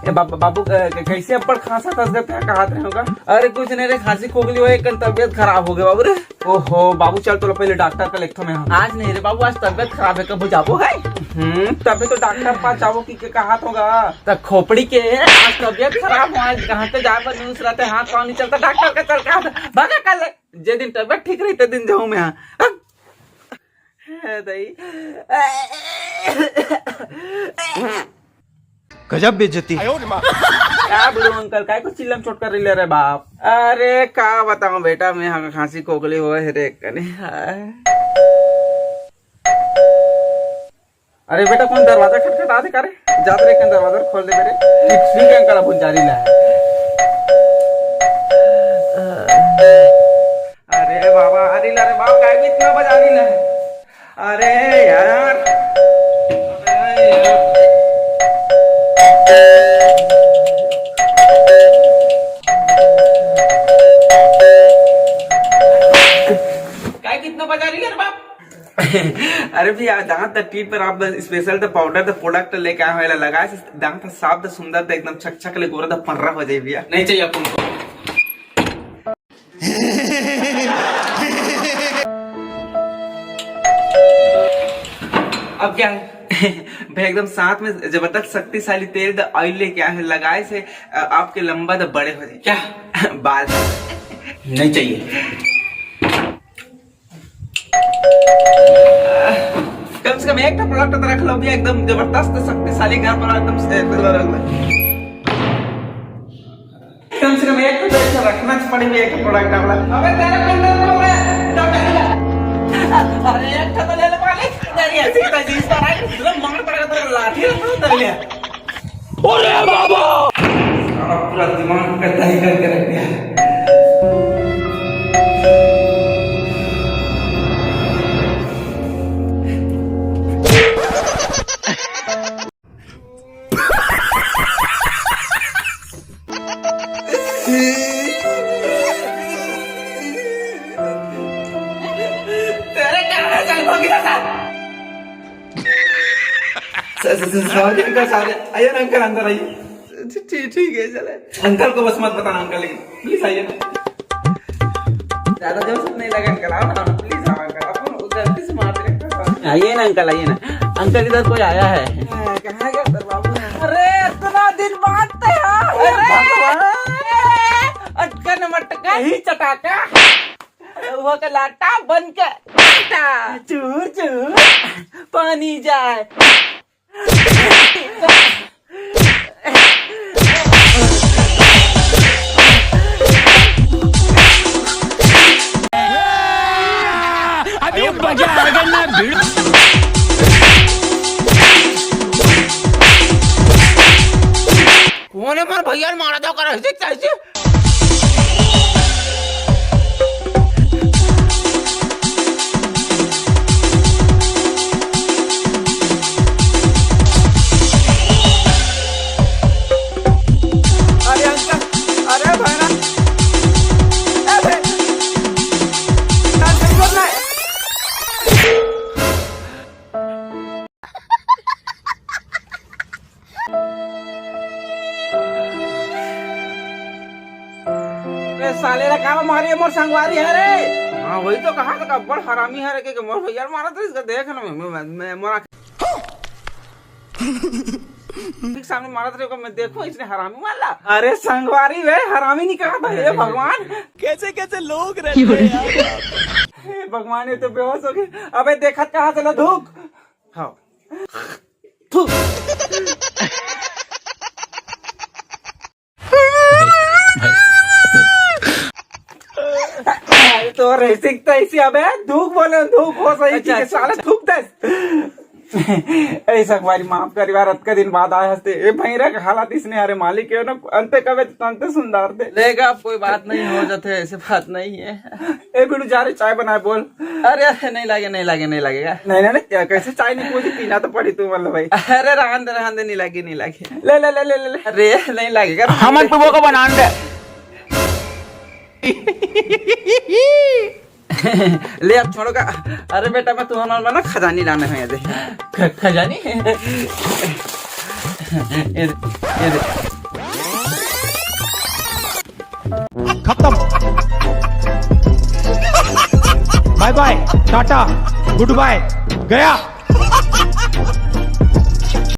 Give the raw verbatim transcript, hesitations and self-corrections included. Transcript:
ए बाबू, बाबू, अ, कैसे अब्बड़ खांसा थस गा, का कहत रहे होगा? अरे कुछ नहीं रे, खांसी खोखली होय, एक तबियत खराब हो गया बाबू रे। ओहो बाबू, चल तोला पहले डॉक्टर का लेगथों मैं। आज नहीं रे बाबू, आज तबियत खराब है, कब जाबो है? हम्म, तबे तो डॉक्टर पास जाबो कि के कहत होगा। त खोपड़ी के, आज तबियत खराब हो, आज कहाँ के जाए बर न्यूज़ रहते, हाथ पाँव नहीं चलता, डॉक्टर का चल कहा था, भागा कल, जे दिन तबियत ठीक रही, ते दिन जाऊँ मैं। हाँ। है दई। गजब बेइज्जती। का बोलूं अंकल, काय को चिल्लम चोट कर ले रे बाप। अरे का बताऊं बेटा, मैं हाँ खांसी खोखली होय हे रे कने। हाय। अरे बेटा, कौन दरवाजा खटखटा दे का रे? जात रे, कन दरवाजा खोल दे मेरे। ठीक, ठीक है अंकल, अब जा रही है। अरे बाबा, आ रही ला रे बाप, काय भी इतना बजा रही है? अरे यार, अरे यार। काय कितना बजा रही है रे बाप? अरे भैया, दांत द ट्रीट पर आप special the powder the product लेके आए हो, एला लगाए से दांत ह साफ द सुंदर द एकदम छक छक ले गोरा द पर्रा हो जाए भैया। नहीं चाहिए अपन को। अब क्या है? भैया एकदम साथ में जबरदस्त शक्तिशाली तेल द ऑयल लेके आए हैं, लगाए से अ, आपके लंबा द बड़े हो जाए। क्या? बाल। नहीं चाहिए। कम से कम एक ठो प्रोडक्ट तो रख लो भैया, एकदम जबरदस्त शक्तिशाली घर पर एकदम से। कम से कम एक ठो तो ऐसा रखना पड़े भैया, एक ठो प्रोडक्ट अपना। अबे तेरे को अंदर को मैं डॉक्टर। अरे एक ठो तो ले ले मालिक, तेरी ऐसी तजीज पर आई, तुझे मार पड़ेगा, तेरा लाठी रख लो, उधर ले। अरे बाबा! साला पूरा दिमाग का दही करके रख दिया। तेरे कारण से हो गया था। स-, स-, स-, सॉरी अंकल, सॉरी। आइए ना अंकल, अंदर आइए। ठी-, ठी-, ठीक है, चले। अंकल को बस मत बताना अंकल, लेकिन प्लीज आइए ना। ज्यादा जोर से नहीं लगा अंकल, आओ ना, प्लीज आओ अंकल, अपन गलती से मार रहे हैं। आइए ना अंकल, आइए ना। अंकल, इधर कोई आया है। हाँ, कहाँ गया सर बाबू? अरे, इतना दिन बाद तो यार। अरे, भगवान। अटकन मटकन ही चटाका। वो के लाटा बन के लाटा। चूर चूर पानी जाए। अभी मजा आएगा ना भिड़ू। कौन है मोर भैया मारा था कर ऐसे कैसे? अरे अंकल, अरे भैया, ए भाई, अंकल, बोल रहा है। ए साले ला का मारी, मोर संगवारी है रे। हाँ, वही तो कहा था, बड़ हरामी है रे, के, के मोर भैया मारा था, इसका देख ना, मैं, मैं, मैं, मोरा ठीक सामने मारा था, मैं देखो, इसने हरामी मार ला। अरे संगवारी रे, हरामी नहीं कहा था, हे भगवान। कैसे कैसे लोग रहते हैं यार। हे भगवान, ये तो बेहोश हो गए। अबे देखत कहाँ चला धूक। हाँ। थू। अरे तो रेसिंग तो ऐसी, अबे धूक बोले, धूक हो सही अच्छा, की, अच्छा, साला अच्छा। थूक दे। ऐसा बारी माफ करी यार, अतका दिन बाद आए हस ते। ए भैरा के हालत इसने, अरे मालिक, के ना अंते कबे तो अंते सुंदर थे। लेगा, अब कोई बात नहीं, हो जाते, ऐसे बात नहीं है। ए बिड़ू, जा रे, चाय बनाए बोल। अरे, अरे, नहीं लागे, नहीं लागे, नहीं लागेगा। नहीं, नहीं, नहीं, क्या, कैसे चाय नहीं पूछी, पीना तो पड़ी तू, मतलब भाई। अरे, रहन दे, रहन दे, नहीं लागे, नहीं लागे। ले, ले, ले, ले, ले, ले। अरे, नहीं लागेगा, रहन हमन दे। पे वो को बनान दे। ले, अब छोड़ो का। अरे बेटा, मैं तुम्हारा ना खजानी लाने हैं, ये दे। ख-, खजानी? ये दे, ये दे। खत्म। बाय बाय, टाटा, गुड बाय, गया।